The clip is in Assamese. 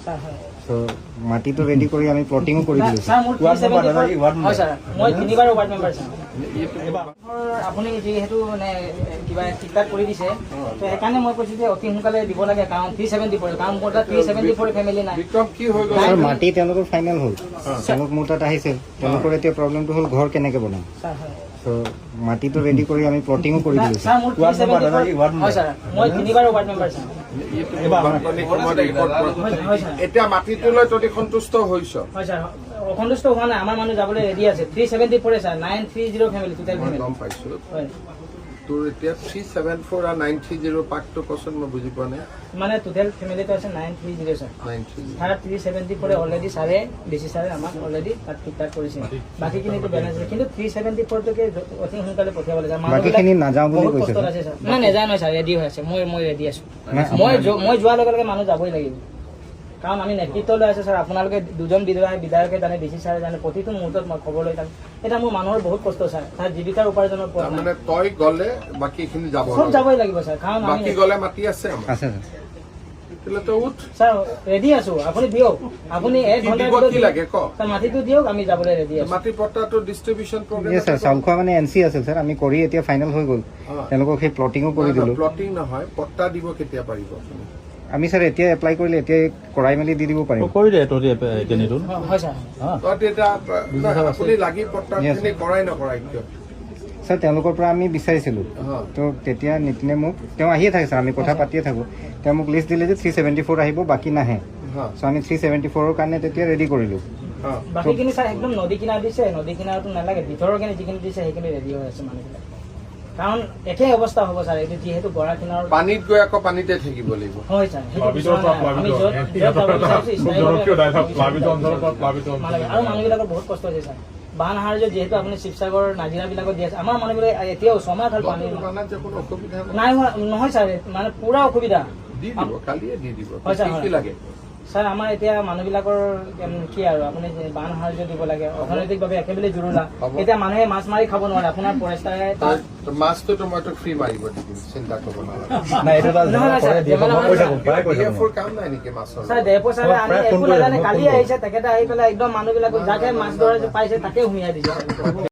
ছাৰ, হয়। চ' মাটিটো ৰেডি কৰি আমি প্লটিঙো কৰি দিলোঁ। ছাৰ, মোৰ ৱাৰ্ড মেম্বাৰ দাদা, ই ৱাৰ্ড হয় ছাৰ, মই তিনিবাৰ ৱাৰ্ড মেম্বাৰ ছাৰ। আপুনি যিহেতু মানে কিবা ঠিক ঠাক কৰি দিছে, তো সেইকাৰণে মই কৈছোঁ যে অতি সোনকালে দিব লাগে, কাৰণ 374, কাৰণ মোৰ তাত 374 ফেমিলি নাই। বিক্ৰম, কি হৈ গ'ল? ছাৰ, মাটি তেওঁলোকৰ ফাইনেল হ'ল। তেওঁলোক মোৰ তাত আহিছিল। তেওঁলোকৰ এতিয়া প্ৰব্লেমটো হ'ল ঘৰ কেনেকৈ বনাম। ছাৰ, হয়। চ' মাটিটো ৰেডি কৰি আমি প্লটিঙো কৰি দিলোঁ। ছাৰ, মোৰ ৱাৰ্ড মেম্বাৰ দাদা, ই ৱাৰ্ড হয় ছাৰ, মই তিনিবাৰ ৱাৰ্ড মেম্বাৰ ছাৰ। বানপানী সময়ত ৰিপৰ্ট কৰা। হয় ছাৰ। এতিয়া মাটিটোলৈ তহঁতি সন্তুষ্ট হৈছ? হয় ছাৰ, অসন্তুষ্ট হোৱা নাই। আমাৰ মানুহ যাবলৈ ৰেডি আছে। 374 sir, 930 family, total মই ফেমিলি। গম পাইছো। হয়। তোৰ এতিয়া 374 আৰু 930 পাৰ্টটো কচোন, মই বুজি পোৱা নাই। মানে টোটেল ফেমিলিটো আছে 930 ছাৰ। 930। ছাৰ, 374 অলৰেডি ছাৰে, ডি চি ছাৰে আমাক অলৰেডি তাত ঠিক ঠাক কৰিছে। বাকীখিনিতো বেলেঞ্চ আছে, কিন্তু 374টোকে অতি সোনকালে পঠিয়াব লাগে। মানুহবিলাক বাকীখিনি নাযাওঁ বুলি বহুত কৈছে কষ্টত ছাৰ। আছে ছাৰ। নাই, নেযায় নহয় ছাৰ, ৰেডি হৈ আছে। মই ৰেডি আছো। নাই, মই যোৱাৰ লগে লগে মানুহ যাবই লাগিব, কাৰণ আমি নেতৃত্ব লৈ আছো ছাৰ। আপোনালোকে দুজন বিধায়কে জানে, ডি চি ছাৰে জানে, প্ৰতিটো মুহূৰ্তত মই খবৰ লৈ থাকোঁ। এতিয়া মোৰ মানুহৰ বহুত কষ্ট ছাৰ। ছাৰ, জীৱিকাৰ উপাৰ্জনৰ পথ নাই। তাৰমানে তই গ'লে বাকীখিনি যাব চব লাগে। যাবই লাগিব ছাৰ, কাৰণ আমি বাকী গ'লে মাটি আছে আমাৰ। আছে ছাৰ। তেতিয়াহ'লে তই উঠ। ছাৰ, ৰেডি আছো। আপুনি দিয়ক, আপুনি এক কি ঘণ্টাৰ দিব, ভিতৰত কি লাগে ক। ছাৰ, মাটিটো দিয়ক, আমি যাবলৈ ৰেডি আছো। মাটি পট্টাটো ডিষ্ট্ৰিবিউশ্যন প্ৰগ্ৰেম। ইয়েছ ছাৰ, চাউল খোৱা মানে এন চি আছিল ছাৰ। আমি কৰি এতিয়া ফাইনেল হৈ গ'ল। তেওঁলোকক সেই প্লটিঙো কৰি দিলোঁ। প্লটিং নহয়, পট্টা দিব কেতিয়া পাৰিব আপুনি? আমি ছাৰ, এতিয়া এপ্লাই কৰিলে এতিয়া কৰাই মেলি দি দিব পাৰিম। কৰি দে তহঁতি এতিয়া নিতুন। হয় ছাৰ। তহঁতি এতিয়া নহয়, আপুনি লাগি পট্টাখিনি কৰাই নকৰাই কিয়? ছাৰ, তেওঁলোকৰ পৰা আমি বিচাৰিছিলোঁ। তো তেতিয়া নীতিনে মোক, তেওঁ আহিয়ে থাকে ছাৰ, আমি কথা পাতিয়ে থাকোঁ। তেওঁ মোক লিষ্ট দিলে যে 374 আহিব, বাকী নাহে। চ' আমি 374ৰ কাৰণে তেতিয়া ৰেডি কৰিলোঁ। বাকীখিনি ছাৰ, একদম নদী কিনাৰ দিছে। নদী কিনাৰতো নালাগে, ভিতৰৰখিনি যিখিনি দিছে সেইখিনি ৰেডি হৈ আছে মানুহবিলাক, কাৰণ একেই অৱস্থা হ'ব ছাৰ। এইটো যিহেতু গৰা কিনাৰৰ পানীত গৈ আকৌ পানীতে থাকিব লাগিব। হয় ছাৰ, সেইটো প্লাবিত বিচৰা নাই। আমি য'ত য'ত যাব বিচাৰিছোঁ, খুব জনপ্ৰিয় ডাইলগ, প্লাবিত স্থায়ীভাৱে অঞ্চলৰ পৰা প্লাবিত অঞ্চল। আৰু মানুহবিলাকৰ বহুত কষ্ট হৈছে ছাৰ। বান সাহাৰ্য যিহেতু আপুনি শিৱসাগৰ নাজিৰাবিলাকত দি আছে, আমাৰ মানুহবিলাক এতিয়াও ছমাহ হ'ল পানী বানাত যে কোনো অসুবিধা নাই। নাই হোৱা নহয় ছাৰ, মানে পুৰা অসুবিধা। দি দিব, কালিয়ে দি দিব। হয় ছাৰ, কি কি হয়। লাগে? ছাৰ, আমাৰ এতিয়া মানুহবিলাকৰ কি আৰু আপুনি যে বান সাহাৰ্য দিব লাগে, অৰ্থনৈতিকভাৱে একেবাৰে জুৰুলা। হ'ব। এতিয়া মানুহে মাছ মাৰি খাব নোৱাৰে। আপোনাৰ ফৰেষ্টাৰে তাত মাছটোতো মই তোক ফ্ৰী মাৰিব দি দিম, চিন্তা কৰিব নালাগে। নাই, এইটো এটা নহয়, নহয়, ছাৰ, কৰে, মই কৈ থাকোঁ, প্ৰায় কৈ থাকোঁ। ডিএফৰ কাম নাই নেকি মাছৰ? ছাৰ, ডেৰপো ছাৰে মই আনি প্ৰায় ফোন একো কৰি নাজানে। থাকোঁ, মই কালি ফোন কৰোঁ। আহিছে তেখেতে, আহি পেলাই একদম মানুহবিলাকক যাকে মাছ ধৰে পাইছে তাকে সুমিয়াই দিছে।